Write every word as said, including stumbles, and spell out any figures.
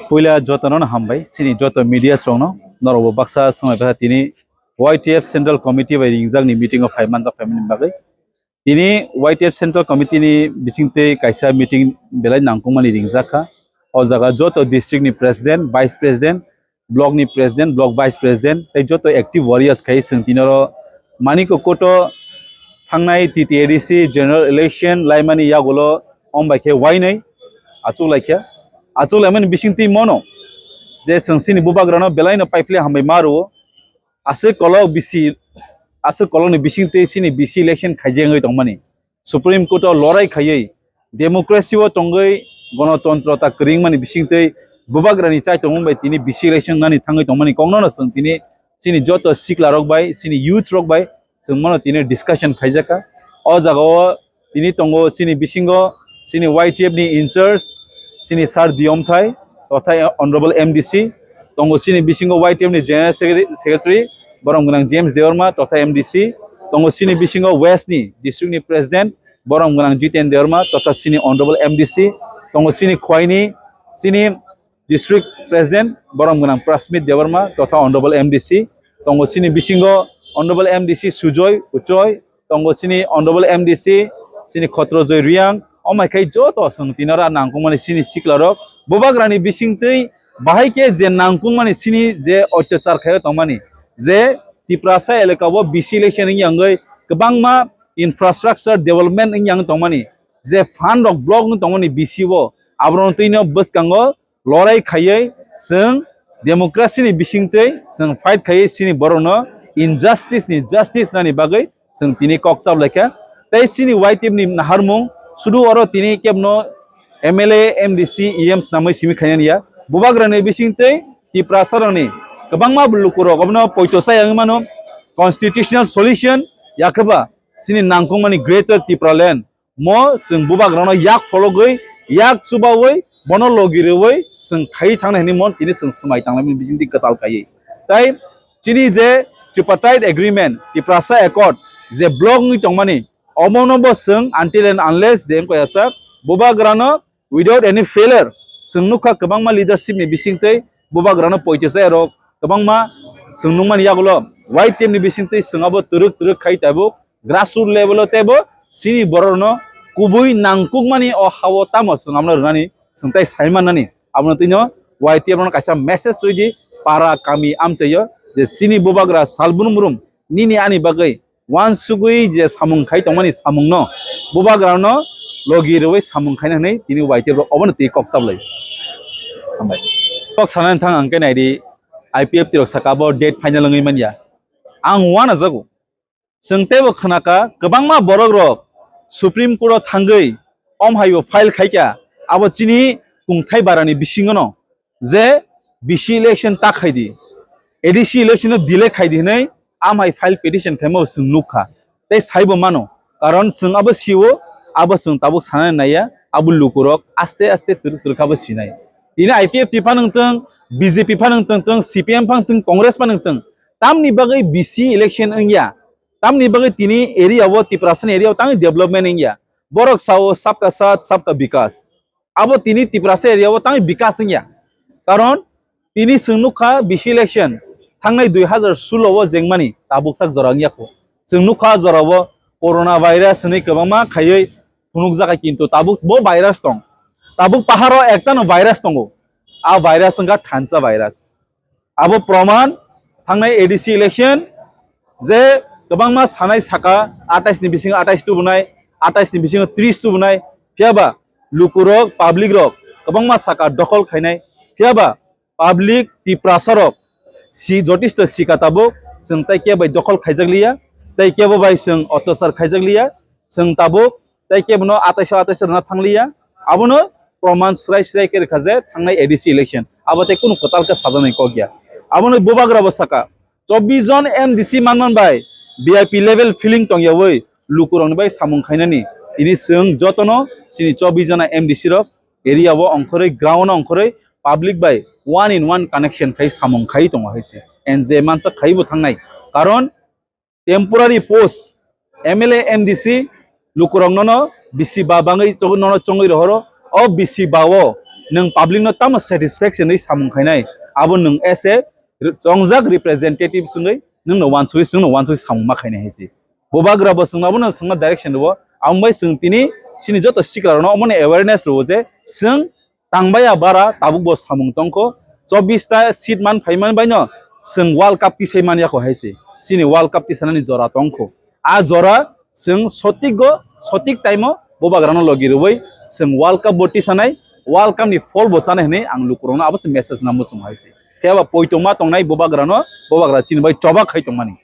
Puila jotono no hambai, chini joto media rokno, norokbo baksa swngaibaha tini Y T F Central Committee bai ringjakni meeting o phai manjak phaimani bagwi. Tini Y T F Central Committee ni bisingtwi kaisa meeting belai nangkukmani ringjakha. O jaga joto district ni president, vice president, block ni president, block vice president, tei joto active warriors khai chwng tini oro Manikya Koto thangnai T T A D C general election laimani yagulo ombai khe wainai achuk laikha. Achuk laimani bisingtwi mono je chwng chini bubagrano belaino paiphle hambai ma rwo. Aswk kolok bisi, aswk kolokni bisingtwi chini B C election khaijak wngwi tongmani. Supreme Court o lorai khaiwi democracy o tongwi gonotontro ta kwrwngmani bisingtwi bubagrani chaitongmung bai tini B C election nani thangwi tongmani kokno no chwng tini chini joto sikla rok bai, chini youth rok bai chwng mano tini discussion khaijakha. O jaga o tini tongo chini bisingo chini Y T F ni in charge chini Sir Diyomthai totha Honorable M D C, tongo chini bisingo Y T F ni General Secretary, Secretary borom gwnang James Debbarma totha M D C, tongo chini bisingo West ni district ni President borom gwnang Jiten Debbarma totha chini Honorable M D C, tongo chini Khwaini chini District President borom gwnang Prasmit Debbarma totha Honorable M D C, tongo chini bisingo Honorable M D C Sujoy Uchoi, tongo chini Honorable M D C chini Khotrojoy Riang, omai khai joto chwng tini oro nangkukmani chini sikla rok bubagrani bisingtwi bahai khe je nangkukmani chini je otyachar khaio tongmani je Tiprasa elaka o B C election wngya wngwi kwbangma infrastructure development wngya wngwi tongmani je fund rok block wngwi tongmani B C o aborok twino bwskango lorai khaiwi chwng democracy ni bisingtwi chwng fight khaiwi chini borokno injustice ni justice nani bagwi chwng tini kok chap laikha. Tei chini Y T F ni naharmung sudu oro tini kebno M L A, M D C, E M swnamwi simi khainani ya. Bubagrani bisingtwi Tiprasa rokni kwbangma lukurok obono poito chaya wngwi mano constitutional solution yakheba chini nangkukmani Greater Tipraland mo chwng bubagrano yak phologwi, yak chubawi, bono logi rwwi chwng khaiwi thangnai hwnwi mo tini chwng swmai tanglaimani bisingtwi kwtal khaiwi. Tai chini je Tripartite Agreement, Tiprasa Accord, je block wngwi tongmani, omono bo chwng until and unless je wngkha ya sak bubagrano without any failure, chwng nukha kwbangma leadership ni bisingtwi bubagrano poito chaya rok kwbangma chwng nukmani yagulo Y T F ni bisingtwi chwng abo twrwk twrwk khai tabuk grassroot level o teibo chini borokno kubui nangkukmani o ha-o tamo chwng abono rwnani chwng tai sai mannani. Abono twino Y T F no kaisa message rwdi para kami amchaio je chini bubagra sal brum brum nini ani bagwi uansugwi je samung khai tongmani samungno bubagrano logi rwui samung khaina hwnwi tini Y T F rok obono twi kok chaplai. Hambai. Kok sanani thang ang khe naidi I P F T rok saka bo date final wngwi manya. Ang uanajago. Chwng teibo khwnaka kwbangma borok rok Supreme Court o thangwi om haibo file khaikha abo chini kungthai barani bisingono je B C election ta khaidi, A D C election no delay khaidi hwnwi amhai file petition khaima bo chwng nukha tei saibo mano, karon chwng abo sio, abo chwng tabuk sanani naiya, abo lukurok aste aste twrwk twrwk kha bo sinai. Tini I P F T phano wngtwng, B J P phano wngtwng, C P M phano wngtwng, Congress phano wngtwng, tamni bagwi B C election wngya, tamni bagwi tini area o, Tiprasani area o tangwi development wngya, borok sao sabka saath sabka bikas. Abo tini Tiprasa area o tangwi bikas wngya. Karon tini chwng nukha B C election thangnai dui hazar sulo o jengmani tabuk sak jora wngya kho. Chwng nukha jora o corona virus hwnwi kwbangma khaiwi phunukjakha kintu tabuk bo virus tong. Tabuk paharo ektano virus tongo. A virus wngkha thansa virus. Abo proman thangnai A D C election je kwbangma sanai saka atais ni bisingo atais tubunai, atais ni bisingo tris tubunai, phiyaba lukurok, public rok kwbangma saka dokhol khainai, phiyaba public Tiprasa rok si jotisto sika tabuk chwng tai kebo bai dokhol khaijak liya, tai kebo bai chwng otyachar khaijak liya, chwng tabuk tei kebono atais o atais o rwna thangliya. Abono proman srai srai khe rwkha je thangnai A D C election abo tei kunu kwtal khe sajaknai kok ya. Abono bubagra bo saka, chobbish jon M D C manman bai V I P level feeling tongyawi lukurokni bai samung khainani. Tini chwng jotono chini chobbish jona M D C rok area o ongkhorwi, ground o ongkhorwi public bai one in one connection khai samung khai tongo hai se. N J mansa khai bo thangnai. Karon temporary post, M L A, M D C lukurok nono bisi ba bangwi to-, nono chongwi rohoro. O bisi ba o Nwng public no tamo satisfaction wi samung khainai, abo nwng as a re-, chongjak representative chwngwi nwngno wansugwi, chwngno wansugwi samung ma khainai hai se. Bubagra bo chwngno abono chwngno direction rwo, aboni bai chwng tini chini joto sikla rokno omono awareness rwo je chwng tangbaya bara tabuk bo samung tongkho, chobbish ta seat man phaiman baino chwng World Cup tisai man yakho hai se. Chini World Cup tisanani jora tongkho. A jora chwng sotik go, sotik time o Bubagrano logi rwui chwng World Cup bo tisanai, World Cup ni phol bo chanai hwnwi ang lukurokno abo se message nang muchung hai se. Phiya ba poitongma tongnai Bubagrano, Bubagra chini bai choba khai tongmani.